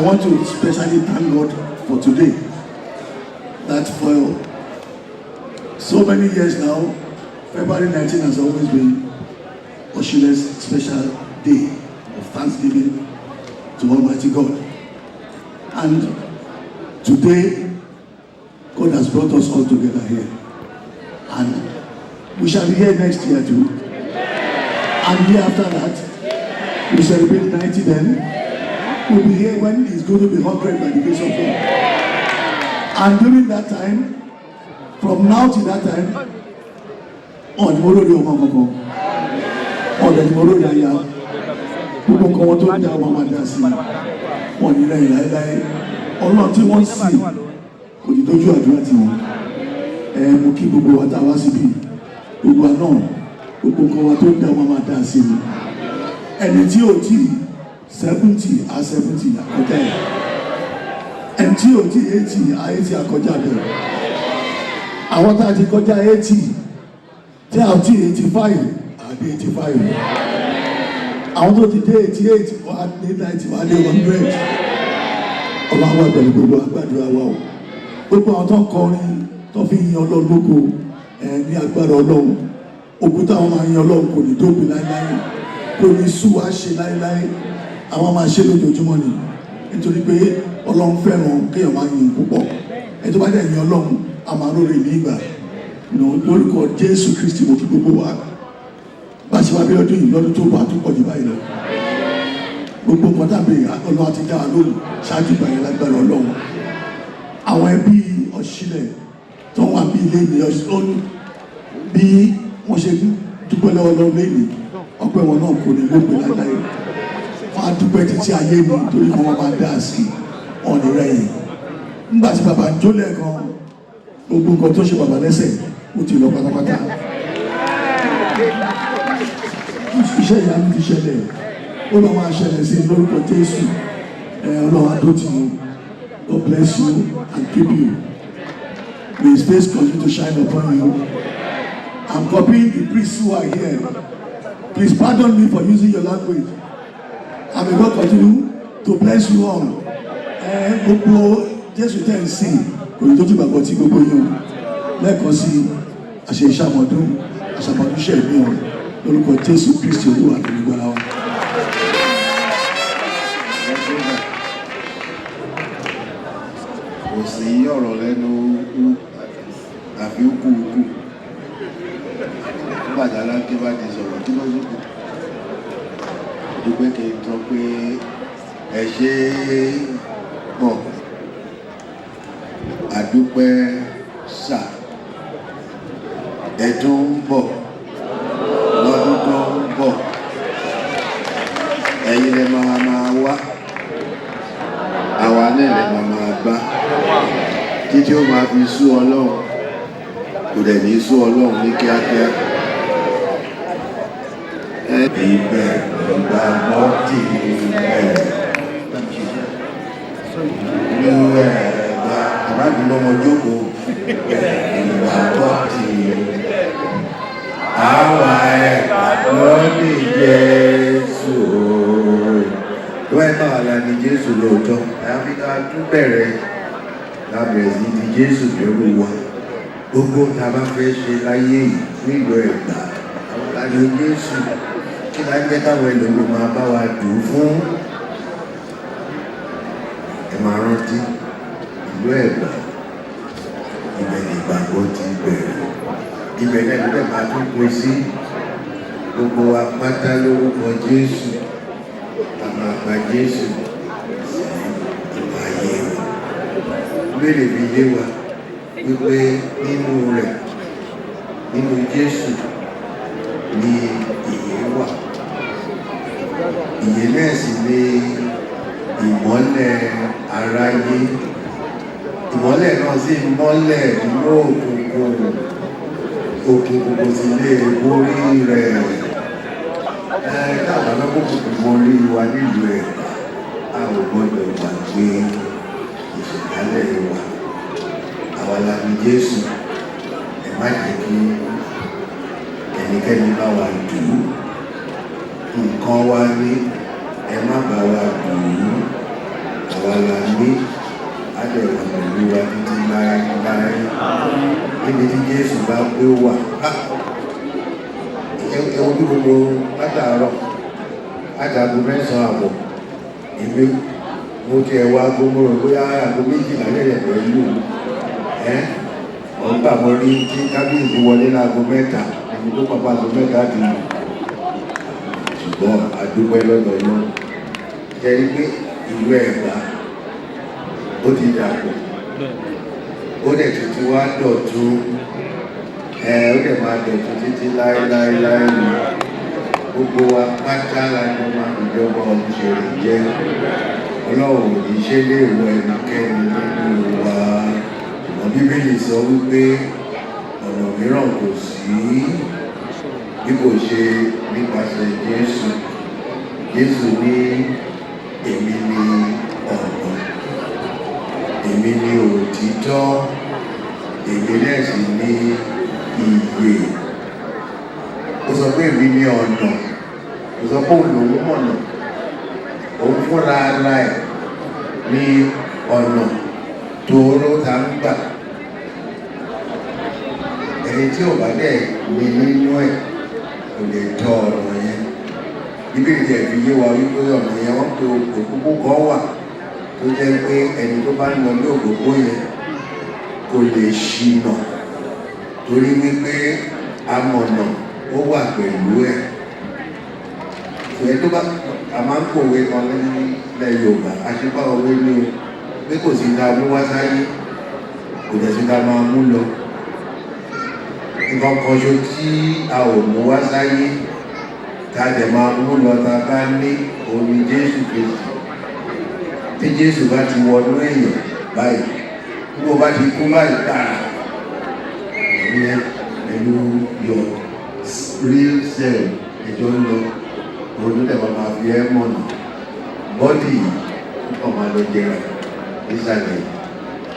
want to especially thank God for today, that for so many years now, February 19 has always been Osile's special day of thanksgiving to Almighty God. And today, God has brought us all together here. And we shall be here next year too. And year after that, we celebrate 90 then. We'll be here when it's going to be 100 by the grace of God. And during that time, from now to that time, ọ̀nì mo lórí ọmọ kankan, ọ̀dẹ̀ ni mo lórí aya, gbogbo nǹkan wọn tó ń dá wọn máa dá sí i, wọn ní lẹ́yìn láéláé. Ọlọ́run tí wọ́n sìn kò ní dójú àdúrà tí wọn. Ẹ mú kí gbogbo wa tá a wá síbí, gbogbo wa náà, gbogbo nǹkan wa tó ń dá wọn máa dá sí i. Ẹni tí ò tí 70 á 70 àkọjá ẹ̀, ẹni tí ò tí 80 á 80 àkọjá bẹ̀rẹ̀. Àwọn tá a ti kọjá 80 tí a ò tí 85 àdé 85, àwọn tó ti dé 88 wà á dé 90, wà á dé 100. Ọlọ́run wà pẹ̀lú gbogbo agbádùn wa o. Gbogbo àwọn tó ń kọrin tó fi yin Ọlọ́run lógo ẹ, ní agbára Ọlọ́run, ògùn táwọn máa yin Ọlọ́run kò ní dópin láéláé, kò ní sú wa ṣe láéláé. Àwọn máa ṣe lójoojúmọ́ ni, nítorí pé Ọlọ́run fẹ́ràn kéèyàn máa yin púpọ̀. Ẹni tó bá dẹ̀ yin Ọlọ́run, a máa róore ní ìgbà. Lórúkọ Jésù Kristi, mo kí gbogbo wa. Bá a ṣe wá bí ọdún yìí, lọ́dún tó bá tún pọ̀ jù báyìí lọ, gbogbo nǹkan tàbí Ọlọ́run ti dá wa lóhùn ṣáájú ìgbà yẹn lágbára Ọlọ́run. Àwọn ẹbí Ọ̀ṣìlẹ̀ tó wà bí ilé ní bí wọ́n ṣe dúpẹ́ lọ́wọ́ Ọlọ́run lẹ́yìn, ọpẹ́ wọn náà kò ní lópin láéláé. Wọ́n á dúpẹ́ títí ayé mi, torí wọn máa dá sí ọ̀nì rẹ̀ yìí. Nígbà tí bàbá ń jó lẹ́ẹ̀kan, gbogbo nǹkan tó ṣe bàbá lẹ́sẹ̀, ó ti lọ pátápátá. Iṣẹ́ ìyanu ti ṣẹlẹ̀, ó lọ́ máa ṣẹlẹ̀ sí lórúkọ Jésù. Ẹ Ọlọ́run á dó tì yín. God bless you and keep you. May His face continue to shine upon you. I'm copying the priests who are here. Please pardon me for using your language. And may God continue to bless you all. Ẹ gbogbo Jésù tẹ̀ ń sìn kò ní tó ti gbàgbọ́ tí gbogbo yín o. Lẹ́ẹ̀kan sí, àṣẹ ìṣàmọ̀dún àṣàmọ̀dún ṣẹ̀ mí o, lórúkọ Jésù Kristi Olúwa àti Olùgbàlà wa. Ẹ ṣé náà. Kò sí ọ̀rọ̀ lẹ́nu àfi ukú ukú. Nígbà tí Aláké bá ti sọ̀rọ̀, kí ló tún kù? Dúpẹ́ kí n sọ pé ẹ ṣé pọ̀, àdúpẹ́ sà, ẹ tún ń bọ̀ lọ́dún tó ń bọ̀. Ẹ̀yin lẹ máa máa wá, àwa náà lẹ máa máa bá títí ó máa fi sú Ọlọ́run. Kò dẹ̀ ní sú Ọlọ́run ní kíákíá. Ibẹ̀ ìgbàgbọ́ ti bẹ̀rẹ̀ ní Ẹ̀gbá ìbádùn lọ́mọ jókòó. Ìgbàgbọ́ ti àwa Ẹ̀gbá ló ní Jésù. Tó ẹ bá wà lá ní Jésù lóòótọ́, àyàfi ká tún bẹ̀rẹ̀, ká bẹ̀rẹ̀ sí di Jésù lórí wa. Gbogbo tá a bá fẹ́ ṣe láyé yìí nílùú Ẹ̀gbá, àwọn la ní Jésù. Kí la ń jẹ́ káwọn ẹlòmíì máa bá wa dùn fún? Ẹ máa rántí ìlú Ẹ̀gbá, ibẹ̀ ní ìgbàgbọ́ ti bẹ̀rẹ̀, ibẹ̀ náà ló dẹ̀ máa tún pín sí. Gbogbo wa pátá, lórúkọ Jésù, a máa gba Jésù sí ìlú ayé wa. Bíbélì fi yé wa wípé nínú rẹ̀, nínú Jésù ni ìyè wà, ìyè náà sì ni ìmọ́lẹ̀ aráyé. Ìmọ́lẹ̀ náà sì mọ́lẹ̀ nínú òkùnkùn, òkùnkùn kò sì lè borí rẹ̀. Ẹ káàbà náà, kókùnkùn borí wa nílùú Ẹ̀gbá, a ò gbọ́dọ̀ gbàgbé ìṣẹ̀dálẹ̀ wa. Àwa la ní Jésù. Ẹ má jẹ́ kí ẹnikẹ́ni bá wa dù ú. Nǹkan wa ní, ẹ má bá wa dù ú. Àwa la ní, á dẹ̀ wà pẹ̀lú wa títí láéláé. Níbi tí Jésù bá gbé wà, ẹ wo bí gbogbo látàárọ̀, láti 9:30, èmi mo tiẹ̀ wá aago, mo rò bóyá 12:00 lẹ́yìn pẹ̀lú ẹ́ wọ́n gbà. Mo rí tí kábíyèsí wọlé láago 3, ẹni tó pàpà aago 3 ti lù. Ṣùgbọ́n àdúpẹ́ lọ́dọ̀ náà jẹ́ pé ìlú Ẹ̀gbá ó ti dàpọ̀, ó dẹ̀ tuntun wá dọ̀tun ẹ̀, ó dẹ̀ máa dọ̀tun títí láéláéláé ni. Gbogbo wa pátá la jọ máa ìjọba ọ̀run ṣèrè jẹ́. Ọlọ́run ò ní ṣe lè wọ ẹnikẹ́ni nínú wa. Ṣùgbọ́n Bíbélì sọ wípé ọ̀nà mìíràn kò sí bí kò ṣe nípasẹ̀ Jésù. Jésù ní, "Èmi ni ọ̀nà, èmi ni òtítọ́, èmi náà sì ní ìyè." Ó sọ pé èmi ni ọ̀nà, ó sọ pé òun lòún mọ̀nà, òun fúnra ara ẹ̀ ní ọ̀nà tóóró tá ń gbà. Ẹni tí ò bá dẹ̀ ní nínú ẹ̀ kò lè tọ ọ̀nà yẹn. Bíbélì tẹ̀ fi yé wa wípé ọ̀nà yẹn, wọ́n pe òpópó kan wà tó jẹ́ pé ẹni tó bá ń lọ ní òpópó yẹn kò lè ṣìnà, torí wípé amọ̀nà ó wà pẹ̀lú ẹ̀. Ìfẹ́ tó bá a máa ń pòwe kan nílẹ̀ Yorùbá, àṣepá òwe ní o, pé kò sí ta mú wá sáyé, kò dẹ̀ sí ta máa mú lọ. Nǹkan kan ṣo tí a ò mú wá sáyé tá a dẹ̀ máa mú lọ tá a bá ní omi Jésù Kristi. Tí Jésù bá ti wọnú èèyàn báyìí, bí mo bá ti kú báyìí gbàrà ìyẹn pẹ̀lú your real self ẹjọ́ ń lọ, òun ló dẹ̀ máa fi ẹ́ mọ̀nà. Body kọ̀ máa lọ jẹrà nísàlẹ̀.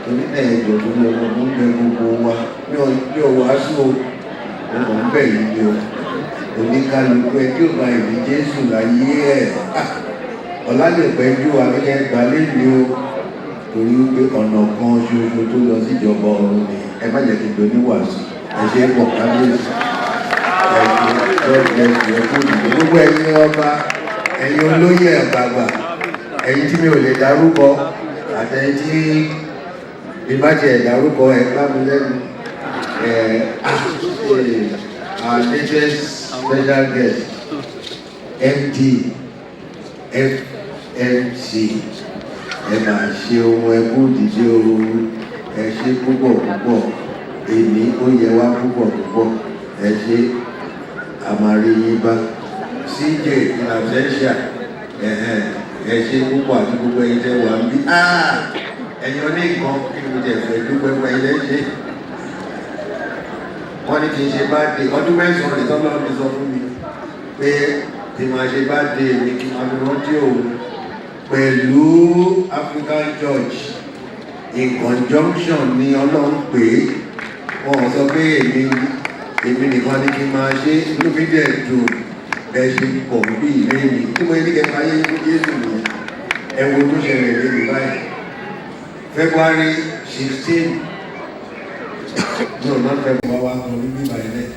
Torí náà, ẹjọ́ tó lọ lọ, mo ń bẹ gbogbo wa. Mi ò wàásù o, mo kàn ń bẹ̀ yín ni o. Oníkálukú ẹ tí ò bá ìdí Jésù láyé ẹ̀, ọ̀la lè pẹ́ ju akẹ́kẹ́ gbalẹ́ ni o, torí wípé ọ̀nà kan ṣoṣo tó lọ síjọba ọ̀run ni. Ẹ má jẹ́ kí n do níwàásù. Ẹ ṣe é pọ̀, kábíyèsí. Ẹ ṣe, God bless you. Ẹ kú ìdìbò. Gbogbo ẹ̀yin ọba, ẹ̀yin olóyè àgbààgbà, ẹ̀yin tí mi ò lè dárúkọ, àtẹ̀yin tí bí bá tiẹ̀ dárúkọ, ẹ̀ gbá mi lẹ́nu. Ẹ̀ our latest special guest, MD FMC, ẹ máa ṣe ohun ẹkú ìdíje o. Ẹ ṣe púpọ̀ púpọ̀. Èmi ó yẹ wá púpọ̀ púpọ̀. Ẹ ṣe, àmàrí yín bá. CJ in absentia, ẹ ṣe púpọ̀, àti gbogbo ẹ̀yin tẹ́ wà ń bí. Ẹ̀yin oní nǹkan, kí ni mo jẹ́ fẹ́ dúpẹ́ fún ẹ̀yin lẹ́ ṣe. Wọ́n ní kí n ṣe birthday ọdún 9 rẹ̀. Tọ́lọ́ ti sọ fún mi pé kí n máa ṣe birthday mi, kí n máa fi rántí òun pẹ̀lú African Church in conjunction ní Ọlọ́run pé wọ́n sọ pé èmi nìkan ní kí n máa ṣe. Inú mi dẹ̀ dùn bẹ́ẹ̀ ṣe pọ̀ bí ilé mi tí mo ní kẹfà ayé fún Jésù nìyẹn. Ẹ wo tó ṣẹlẹ̀ lẹ́nu báyìí, February 16, no, not February, wa kan ní bíbá ilẹ̀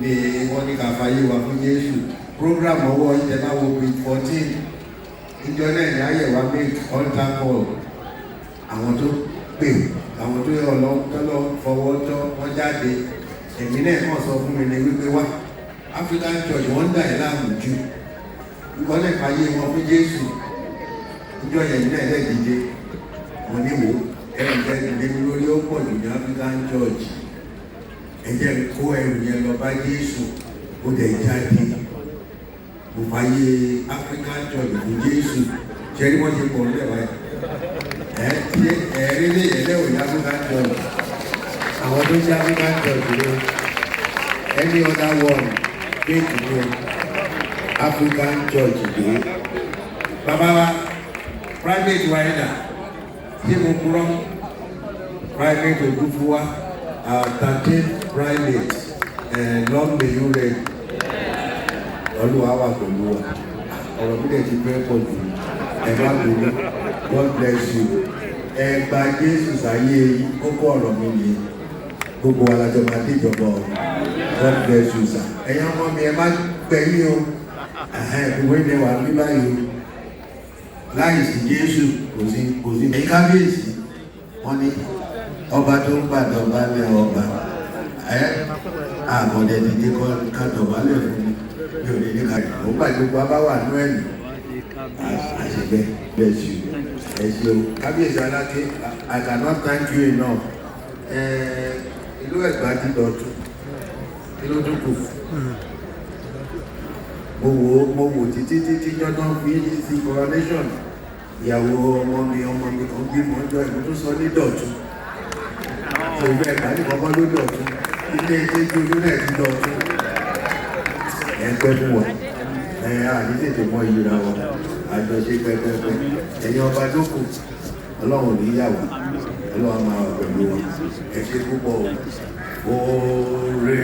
ni wọ́n ní ká fàyè wa fún Jésù. Program ọwọ́ ìjẹba wo week 14, ìjọ náà ní àyẹ̀wò make altar call. Àwọn tó pè, àwọn tó yẹ ọlọ́ fọwọ́ tọ́, wọ́n jáde. Èmi náà kàn sọ fún mi ní wípé wá African Church, wọ́n ń dà ẹ́ láàmú jù, wọ́n lè fàyè wọn fún Jésù. Ìjọ yẹn náà lè dìde. Mo ní wò, ẹrù tẹ́ lé mi lórí ó pọ̀ jù ní African Church, ẹ jẹ́ n kó ẹrù yẹn lọ bá Jésù. Ó dẹ̀ jáde, mo fàyè African Church fún Jésù. Ṣe rí wọ́n ṣe pọ̀ nílẹ̀ báyìí? Ẹ tí ẹ̀rí lè ẹlẹ́wò ní African Church, àwọn tó ṣe African Church ló, any other one, fake ni o. African Church dé. Bàbá wa Primate wa ẹ̀dà tí mo kúrọ́, Primate Odufuwa, our 13th primate, long may you reign. Olúwa wà pẹ̀lú wa. Ọ̀rọ̀ mi dẹ̀ ti fẹ́ pọ̀ jù. Ẹ má bínú. God bless you. Ẹ gba Jésù sáyé yín. Kókó ọ̀rọ̀ mi nìyẹn. Gbogbo wa la jọ máa dé ìjọba ọ̀run. God bless you, sir. Ẹ̀yin ọmọ mi, ẹ má gbẹ̀yìn o. Ìwé ni wà ní báyìí o. Láì sí Jésù, kò sí, kò sí. Ẹ̀yin kábíyèsí, wọ́n ní ọba tó ń gbàdọ̀bálẹ̀ ọba ẹ àbọ̀dẹ̀ dìde kọ́ ká dọ̀bálẹ̀ fún mi. Mi ò ní ní ká ó gbàgbé wa bá wà nú ẹ̀yìn àṣẹgbẹ́. Bless you. Ẹ ṣe o, kábíyèsí Aláké. I cannot thank you enough. Ìlú Ẹ̀gbá ti dọ̀tun. Kí ló dún kù? Mo wò títí títí jọ́dán fi sí coronation. Ìyàwó ọmọ mi kan bímọ ọjọ́ ìlú tó sọ ní Dọ̀tun. Ìlú Ẹ̀gbá ní kọ́kọ́ ló dọ̀tun. Ilé ilé ojú náà ti dọ̀tun. Ẹ pẹ́ fún wa. Ẹ àní tètè mọ ìyíra wa. Àjọṣe pẹ́pẹ́pẹ́. Ẹ̀yin ọba tó kù, Ọlọ́run ò ní yà wá. Ọlọ́run á máa wà pẹ̀lú wa. Ẹ ṣe púpọ̀ o. Oore.